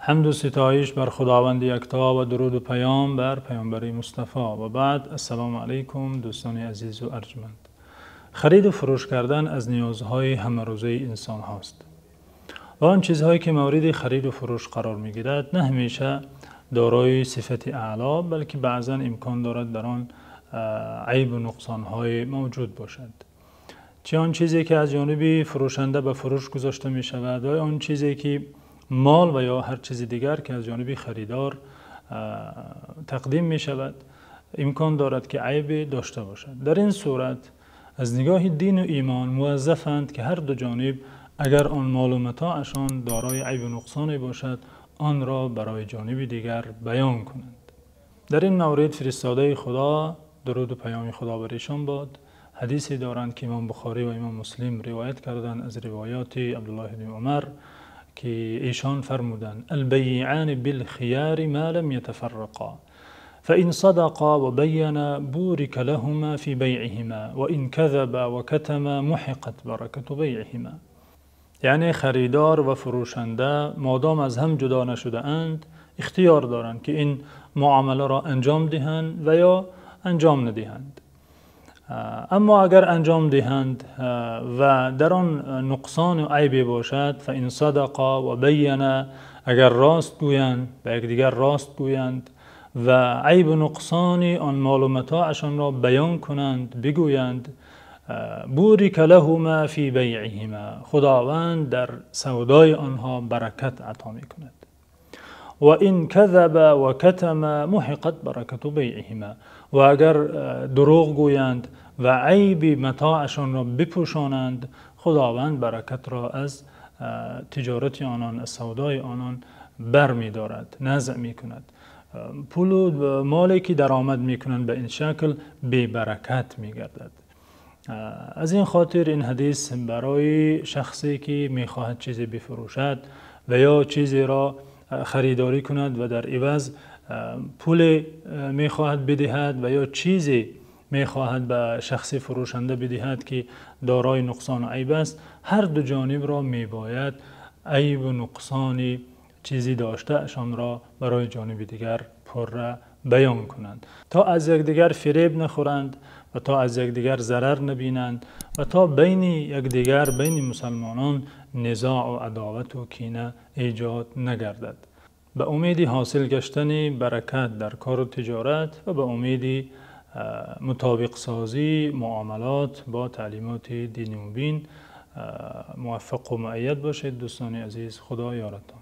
Ҳамду ситоиш бар Худованди якто ва дуруду паём бар Паёмбари Мустафо. Ва баъд, ассалому алайкум, дӯстони азизу арҷманд. Хариду фурӯш кардан аз ниёзҳои ҳамарӯзаи инсонҳост ва он чизҳое ки мавриди хариду фурӯш қарор мегирад, на ҳамеша дорои сифати аъло, балки баъзан имкон дорад дар он айбу нуқсонҳое мавҷуд бошад. Чӣ он чизе ки аз ҷониби фурӯшанда ба фурӯш гузошта мешавад ва он чизе ки мол ва ё ҳар чизи дигар ки аз ҷониби харидор тақдим мешавад, имкон дорад ки айбе дошта бошад. Дар ин сурат аз нигоҳи дину имон муваззафанд ки ҳар ду ҷониб агар он мол ва матоашон дорои айбу нуқсоне бошад, онро барои ҷониби дигар баён кунанд. Дар ин маврид фиристодаи Худо, дуруду паёми Худо бар эшон бод, ҳадисе доранд ки имом Бухорӣ ва имом Муслим ривоят карданд аз ривоёти Абдуллоҳ ибни Умар, ки эшон фармуданд: البيعان بالخيار ما لم يتفرقا، فإن صدقا وبينا بورك لهما في بيعهما، وإن كذبا وكتما محقت بركة بيعهما. Яъне харидор ва фурӯшанда модом аз ҳам ҷудо нашудаанд, ихтиёр доранд ки ин муомиларо анҷом диҳанд ва ё анҷом надиҳанд. Аммо агар анҷом диҳанд ва дар он нуқсон ва айбе бошад, فإن صدقا وبينا, агар рост гӯянд, ба якдигар рост гӯянд ва айбу нуқсони он мол ва матоашонро баён кунанд, бигӯянд, بورك لهما في بيعهما, Худованд дар савдои онҳо баракат ато мекунад. وإن كذبا وكتما محقت بركة بيعهما, ва агар дурӯғ гӯянд ва айби матоашонро бипӯшонанд, Худованд баракатро аз тиҷорати онон, аз савдои онон бармедорад, назъ мекунад. Пулу моле ки даромад мекунанд, ба ин шакл бебаракат мегардад. Аз ин хотир ин ҳадис барои шахсе ки мехоҳад чизе бифурӯшад ва ё чизеро харидорӣ кунад ва дар иваз пуле мехоҳад бидиҳад ва ё чизе мехоҳад ба шахси фурӯшанда бидиҳад ки дорои нуқсон ва айб аст, ҳар ду ҷонибро мебояд айбу нуқсони чизе доштаашонро барои ҷониби дигар пурра баён кунанд, то аз якдигар фиреб нахӯранд ва то аз якдигар зарар набинанд ва то байни якдигар, байни мусулмонон низоъ ва адоват ва кина эҷод нагардад. Ба умеди ҳосил гаштани баракат дар кор ва тиҷорат ва ба умеди мутобиқсозии муомилот бо таълимоти дини мубин, муваффақ ва муайяд бошед, дӯстони азиз. Худо ёратон.